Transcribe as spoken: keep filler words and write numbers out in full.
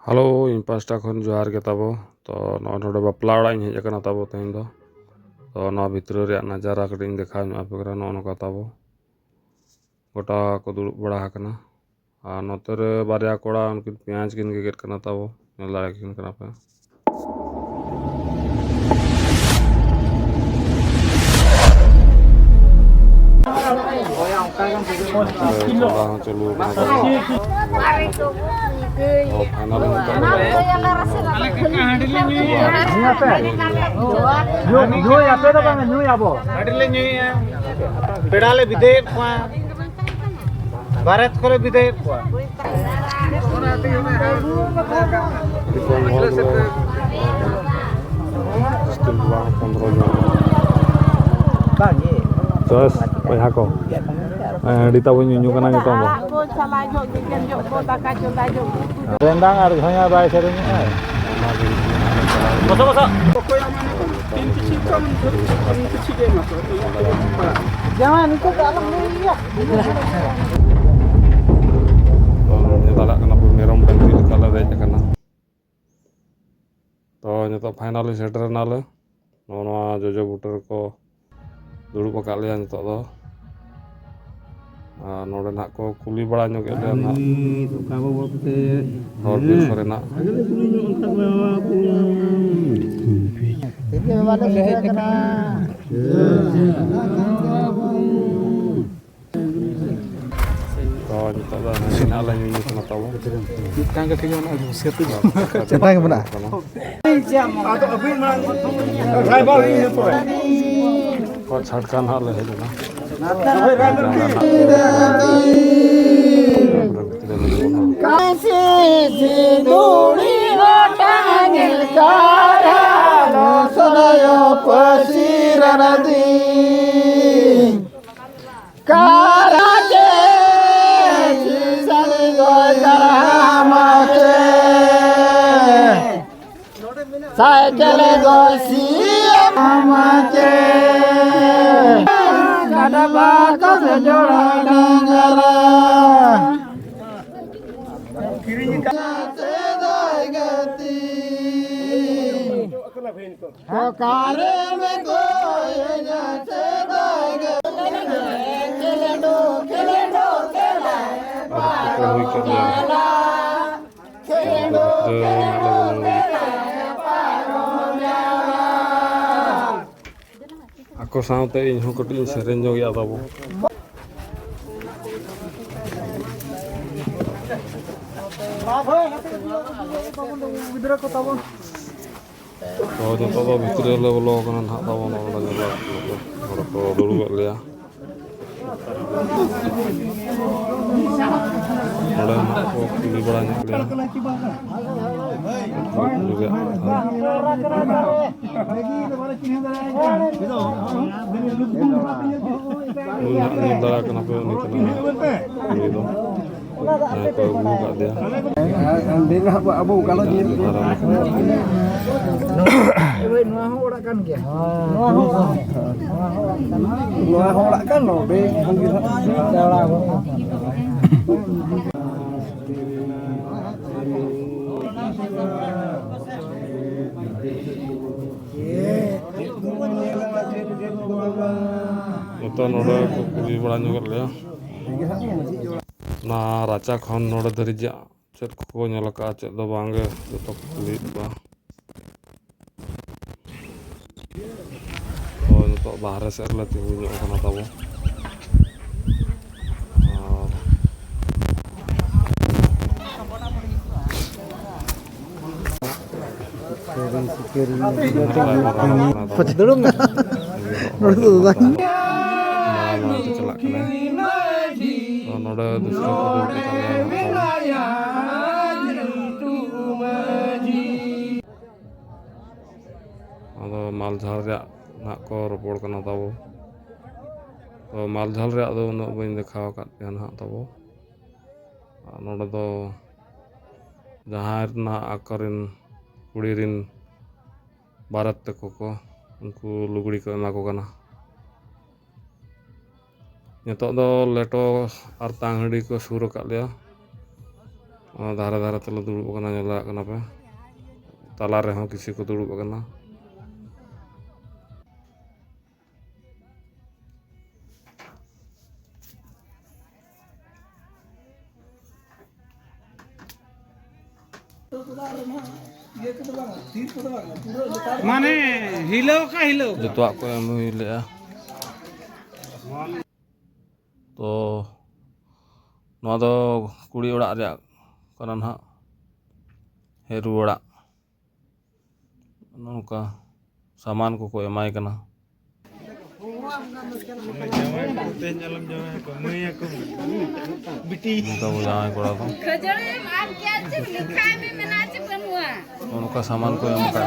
Hello, ᱤᱧ ᱯᱟᱥᱴᱟ ᱠᱷᱚᱱ ᱡᱚᱦᱟᱨ ᱜᱮ ᱛᱟᱵᱚ᱾ ᱛᱚ, ᱱᱚᱜᱼᱚᱭ ᱱᱚᱰᱮ ᱵᱟᱯᱞᱟ ᱚᱲᱟᱜ ᱤᱧ ᱦᱮᱡ ᱟᱠᱟᱱᱟ ᱛᱟᱵᱚ ᱛᱮᱦᱮᱧ ᱫᱚ᱾ ᱛᱚ, ᱱᱚᱣᱟ ᱵᱷᱤᱛᱨᱤ ᱨᱮᱭᱟᱜ ᱱᱟᱡᱟᱨᱟ ᱠᱟᱹᱴᱤᱡ ᱤᱧ ᱫᱮᱠᱷᱟᱣ ᱧᱚᱜ ᱟᱯᱮ ᱠᱟᱱᱟ᱾ ᱱᱚᱜᱼᱚ ᱱᱚᱝᱠᱟ ᱛᱟᱵᱚ ᱜᱚᱴᱟ ᱠᱚ ᱫᱩᱲᱩᱵ ᱵᱟᱲᱟ ᱟᱠᱟᱱᱟ᱾ ᱟᱨ ᱱᱚᱛᱮ ᱨᱮ ᱵᱟᱨᱭᱟ ᱠᱚᱲᱟ ᱩᱱᱠᱤᱱ ᱯᱮᱸᱭᱟᱡᱽ ᱠᱤᱱ ᱜᱮᱜᱮᱫ ᱠᱟᱱᱟ ᱛᱟᱵᱚ, ᱧᱮᱞ ᱫᱟᱲᱮ ᱠᱤᱱ ᱠᱟᱱᱟ ᱯᱮ᱾ ᱪᱚᱸᱫᱟ ᱦᱚᱸ ᱪᱟᱹᱞᱩ ᱟᱠᱟᱱᱟ ᱛᱟᱵᱚ᱾ ᱛᱚ, ᱯᱷᱟᱭᱱᱟᱞ ᱱᱤᱛᱚᱜ ᱫᱚ ᱧᱩᱭ, ᱧᱩᱭ ᱟᱯᱮ ᱫᱚ ᱵᱟᱝ, ᱧᱩᱭ ᱟᱵᱚ᱾ ᱯᱮᱲᱟ ᱞᱮ ᱵᱤᱫᱟᱹᱭᱮᱫ ᱠᱚᱣᱟ᱾ ᱵᱟᱨᱮᱛ ᱠᱚᱞᱮ ᱵᱤᱫᱟᱹᱭᱮᱫ ᱠᱚᱣᱟ᱾ ᱫᱤᱥᱚᱢ ᱦᱚᱲ ᱫᱚ ᱥᱠᱩᱞ ᱠᱚᱲᱟ ᱯᱚᱱᱫᱽᱨᱚ ᱡᱚᱱ᱾ ᱵᱟᱝ ᱜᱮ᱾ ᱪᱚᱭᱮᱥ ᱵᱚᱭᱦᱟ ᱠᱚ᱾ ᱦᱮᱸ, ᱟᱹᱰᱤ ᱛᱟᱵᱚ ᱧᱩᱧᱩ ᱠᱟᱱᱟ ᱱᱤᱛᱚᱝ ᱫᱚ᱾ ᱠᱚ ᱪᱟᱞᱟᱣ ᱧᱚᱜ ᱜᱮ, ᱧᱮᱞ ᱧᱚᱜ ᱠᱚ, ᱫᱟᱠᱟ ᱪᱚᱸᱫᱟ ᱧᱚᱜ ᱠᱚ᱾ ᱨᱮᱸᱫᱟᱝ ᱟᱨ ᱡᱷᱚᱸᱭᱟ ᱵᱟᱭ ᱥᱮᱨᱮᱧᱮᱜᱼᱟ᱾ ᱵᱚᱥᱚ, ᱵᱚᱥᱚ᱾ ᱚᱠᱚᱭ ᱟᱢ ᱛᱤᱱ ᱠᱤᱪᱷᱤ ᱠᱚᱢ ᱫᱷᱟᱹᱵᱤᱡ ᱛᱤᱱ ᱠᱤᱪᱷᱤ ᱜᱮ ᱮᱢᱟ ᱠᱚᱣᱟ᱾ ᱡᱟᱶᱟᱭ ᱱᱤᱛᱚᱜ ᱫᱚ ᱟᱞᱚᱢ ᱞᱟᱹᱭ ᱜᱮᱭᱟ᱾ ᱛᱚ, ᱱᱚᱰᱮ ᱪᱟᱞᱟᱜ ᱠᱟᱱᱟ ᱵᱚᱱ, ᱢᱮᱨᱚᱢ ᱰᱟᱹᱝᱨᱤ ᱞᱮᱠᱟ ᱞᱮ ᱫᱮᱡ ᱟᱠᱟᱱᱟ᱾ ᱛᱚ, ᱱᱤᱛᱚᱜ ᱯᱷᱟᱭᱱᱟᱞᱤ ᱥᱮᱴᱮᱨ ᱮᱱᱟᱞᱮ᱾ ᱱᱚᱜᱼᱚ ᱱᱚᱣᱟ ᱡᱚᱡᱚ ᱵᱩᱴᱟᱹ ᱨᱮᱠᱚ ᱫᱩᱲᱩᱵ ᱟᱠᱟᱫ ᱞᱮᱭᱟ ᱱᱤᱛᱚᱜ ᱫᱚ᱾ ᱟᱨ ᱱᱚᱰᱮ ᱱᱟᱦᱟᱜ ᱠᱚ ᱠᱩᱞᱤ ᱵᱟᱲᱟ ᱧᱚᱜᱮᱫ ᱞᱮᱭᱟ ᱱᱟᱦᱟᱜ᱾ ᱚᱠᱟ ᱵᱟᱵᱚᱫ ᱛᱮ? ᱦᱚᱲ ᱵᱤᱨ ᱠᱚᱨᱮᱱᱟᱜ᱾ ᱟᱜᱮ ᱞᱮ ᱠᱩᱞᱤ ᱧᱚᱜ ᱠᱟᱜ ᱠᱚᱣᱟ ᱵᱟᱵᱟ ᱠᱚ᱾ ᱛᱮᱦᱮᱧ ᱜᱮ ᱵᱟᱵᱟ ᱞᱮ ᱥᱮᱴᱮᱨ ᱟᱠᱟᱱᱟ᱾ ᱛᱚ, ᱱᱤᱛᱚᱜ ᱫᱚ ᱱᱟᱦᱟᱜ ᱞᱮ ᱧᱩᱧᱩ ᱠᱟᱱᱟ ᱛᱟᱵᱚ᱾ ᱢᱤᱫᱴᱟᱝ ᱜᱮ ᱴᱷᱤᱠ ᱢᱮᱱᱟᱜᱼᱟ, ᱪᱮᱛᱟᱱ ᱜᱮ ᱢᱮᱱᱟᱜᱼᱟ᱾ ᱪᱷᱟᱴᱠᱟ ᱱᱟᱦᱟᱜ ᱞᱮ ᱦᱮᱡ ᱮᱱᱟ᱾ ᱠᱟᱨᱟᱪᱮ ᱥᱤᱥᱟᱞᱤ ᱜᱚᱭ ᱠᱟᱨᱟᱢᱟᱪᱮ ᱥᱟᱭᱠᱮᱞ ᱜᱚᱭ ᱥᱤᱭᱟᱢᱟᱪᱮ ᱜᱟᱰᱟ ᱵᱟᱠᱚ ᱥᱮ ᱡᱚᱲᱟ ᱰᱟᱝᱜᱟᱨᱟ᱾ ᱚᱠᱟᱨᱮᱢ ᱠᱚᱭᱮᱧᱟ ᱪᱮᱫᱟᱜ ᱜᱮ ᱠᱷᱮᱞᱳᱰ, ᱠᱷᱮᱞᱳᱰ ᱠᱷᱮᱞᱟ ᱟᱨ ᱴᱷᱤᱠᱟᱹ ᱦᱩᱭ ᱠᱮᱫ ᱜᱮᱭᱟ᱾ ᱠᱷᱮᱞᱳᱰ, ᱟᱫᱚ ᱵᱷᱤᱛᱨᱤ ᱨᱮ ᱢᱮᱱᱟᱜ ᱞᱮ ᱵᱚᱞᱚᱱ ᱞᱟᱹᱜᱤᱫ᱾ ᱟᱠᱚ ᱥᱟᱶᱛᱮ ᱤᱧ ᱦᱚᱸ ᱠᱟᱹᱴᱤᱡ ᱤᱧ ᱥᱮᱨᱮᱧ ᱧᱚᱜ ᱮᱫᱟ ᱛᱟᱵᱚ᱾ ᱜᱤᱫᱽᱨᱟᱹ ᱠᱚ ᱛᱟᱵᱚᱱ᱾ ᱛᱚ, ᱱᱤᱛᱚᱜ ᱫᱚ ᱵᱷᱤᱛᱨᱤ ᱨᱮᱞᱮ ᱵᱚᱞᱚ ᱟᱠᱟᱱᱟ ᱱᱟᱦᱟᱜ ᱛᱟᱵᱚᱱ᱾ ᱱᱚᱰᱮ ᱧᱮᱞᱚᱜ ᱦᱚᱲ ᱠᱚ ᱫᱩᱲᱩᱵ ᱮᱫ ᱞᱮᱭᱟ᱾ ᱱᱚᱰᱮ ᱱᱟᱦᱟᱜ ᱠᱚ ᱠᱩᱞᱤ ᱵᱟᱲᱟ ᱧᱚᱜ ᱞᱮᱭᱟ᱾ ᱠᱩᱞᱤ ᱨᱮᱭᱟᱜ ᱠᱟᱛᱷᱟ᱾ ᱩᱱᱤ ᱱᱟᱦᱟᱜ ᱧᱮᱞ ᱫᱟᱲᱮᱭᱟᱜ ᱠᱟᱱᱟ ᱯᱮ, ᱩᱱᱤ ᱠᱟᱱᱟᱭ ᱱᱟᱦᱟᱜ ᱠᱩᱲᱤ ᱫᱚ᱾ ᱡᱟᱦᱟᱸᱭ ᱠᱚ ᱟᱹᱜᱩ ᱟᱠᱟᱫ ᱫᱮᱭᱟ᱾ ᱟᱵᱚ ᱚᱠᱟ ᱞᱮ ᱧᱮᱞ ᱫᱟᱨᱟᱢ ᱠᱟᱱᱟ᱾ ᱱᱚᱣᱟ ᱦᱚᱸ ᱚᱲᱟᱜ ᱠᱟᱱ ᱜᱮᱭᱟ᱾ ᱱᱚᱣᱟ ᱦᱚᱸ ᱚᱲᱟᱜ ᱠᱟᱱ ᱱᱚᱰᱮ ᱠᱷᱚᱱ ᱜᱮ ᱱᱟᱦᱟᱜ᱾ ᱱᱤᱛᱚᱜ ᱱᱚᱰᱮ ᱠᱚ ᱠᱩᱞᱤ ᱵᱟᱲᱟ ᱧᱚᱜᱮᱫ ᱞᱮᱭᱟ᱾ ᱚᱱᱟ ᱨᱟᱪᱟ ᱠᱷᱚᱱ ᱱᱚᱰᱮ ᱫᱷᱟᱹᱨᱤᱡᱟᱜ ᱪᱮᱫ ᱠᱚᱠᱚ ᱧᱮᱞ ᱟᱠᱟᱫᱼᱟ, ᱪᱮᱫ ᱫᱚ ᱵᱟᱝᱜᱮ, ᱡᱚᱛᱚ ᱠᱚ ᱠᱩᱞᱤᱭᱮᱫ ᱠᱚᱣᱟ᱾ ᱛᱚ, ᱱᱤᱛᱚᱜ ᱵᱟᱦᱨᱮ ᱥᱮᱫ ᱨᱮᱞᱮ ᱛᱤᱸᱜᱩ ᱧᱚᱜ ᱟᱠᱟᱱᱟ ᱛᱟᱵᱚ᱾ ᱟᱨ ᱫᱩᱲᱩᱵ ᱢᱮ᱾ ᱢᱟᱲᱟᱝ ᱢᱟᱲᱟᱝ ᱛᱮ ᱪᱟᱞᱟᱜ ᱠᱟᱱᱟᱭ᱾ ᱛᱚ, ᱱᱚᱰᱮ ᱫᱩᱥᱨᱟᱹ ᱠᱚ ᱫᱩᱲᱩᱵ ᱟᱠᱟᱱᱟ᱾ ᱟᱫᱚ ᱢᱟᱞᱡᱷᱟᱲ ᱨᱮᱭᱟᱜ ᱱᱟᱦᱟᱜ ᱠᱚ ᱨᱚᱯᱚᱲ ᱠᱟᱱᱟ ᱛᱟᱵᱚ᱾ ᱛᱚ, ᱢᱟᱞᱡᱷᱟᱲ ᱨᱮᱭᱟᱜ ᱫᱚ ᱩᱱᱟᱹᱜ ᱵᱟᱹᱧ ᱫᱮᱠᱷᱟᱣ ᱟᱠᱟᱫ ᱯᱮᱭᱟ ᱱᱟᱦᱟᱜ ᱛᱟᱵᱚ᱾ ᱟᱨ ᱱᱚᱰᱮ ᱫᱚ ᱡᱟᱦᱟᱸᱭ ᱨᱮᱱᱟᱜ ᱟᱠᱚᱨᱮᱱ ᱠᱩᱲᱤ ᱨᱮᱱ ᱵᱟᱨᱮᱛ ᱛᱟᱠᱚ ᱠᱚ, ᱩᱱᱠᱩ ᱞᱩᱜᱽᱲᱤ ᱠᱚ ᱮᱢᱟ ᱠᱚ ᱠᱟᱱᱟ᱾ ᱱᱤᱛᱚᱜ ᱫᱚ ᱞᱮᱴᱚ ᱟᱨ ᱛᱟᱝ ᱦᱟᱺᱰᱤ ᱠᱚ ᱥᱩᱨ ᱟᱠᱟᱫ ᱞᱮᱭᱟ᱾ ᱚᱱᱟ ᱫᱷᱟᱨᱮ ᱫᱷᱟᱨᱮ ᱛᱮᱞᱮ ᱫᱩᱲᱩᱵ ᱟᱠᱟᱱᱟ, ᱧᱮᱞ ᱫᱟᱲᱮᱭᱟᱜ ᱠᱟᱱᱟ ᱯᱮ᱾ ᱛᱟᱞᱟ ᱨᱮᱦᱚᱸ ᱠᱤᱪᱷᱩ ᱠᱚ ᱫᱩᱲᱩᱵ ᱟᱠᱟᱱᱟ᱾ ᱢᱟᱱᱮ ᱦᱤᱞᱟᱹᱣ ᱠᱟ ᱦᱤᱞᱟᱹᱣ ᱠᱟ᱾ ᱡᱚᱛᱚᱣᱟᱜ ᱠᱚ ᱮᱢ ᱦᱩᱭ ᱞᱮᱜᱼᱟ᱾ ᱛᱚ ᱱᱚᱣᱟ ᱫᱚ ᱠᱩᱲᱤ ᱚᱲᱟᱜ ᱨᱮᱭᱟᱜ ᱠᱟᱱᱟ ᱱᱟᱦᱟᱜ, ᱦᱮᱨᱩ ᱚᱲᱟᱜ᱾ ᱱᱚᱝᱠᱟ ᱥᱟᱢᱟᱱ ᱠᱚᱠᱚ ᱮᱢᱟᱭ ᱠᱟᱱᱟ᱾ ᱡᱟᱶᱟᱭ ᱠᱚ ᱛᱮᱦᱮᱧ ᱟᱞᱚᱢ ᱡᱟᱶᱟᱭ ᱠᱚᱣᱟ, ᱢᱟᱹᱭ ᱟᱠᱚ, ᱵᱤᱴᱤ᱾ ᱱᱚᱝᱠᱟ ᱠᱚ ᱡᱟᱶᱟᱭ ᱠᱚᱲᱟ ᱠᱚ᱾ ᱠᱷᱟᱹᱡᱟᱹᱲᱤ ᱮᱢ ᱟᱢ ᱠᱮᱭᱟ ᱪᱮ ᱢᱤᱴᱷᱟᱭ ᱢᱮ ᱢᱮᱱᱟᱜᱼᱟ ᱪᱮ ᱵᱟᱹᱱᱩᱜᱼᱟ? ᱱᱚᱝᱠᱟ ᱥᱟᱢᱟᱱ ᱠᱚ ᱮᱢ ᱠᱟᱜ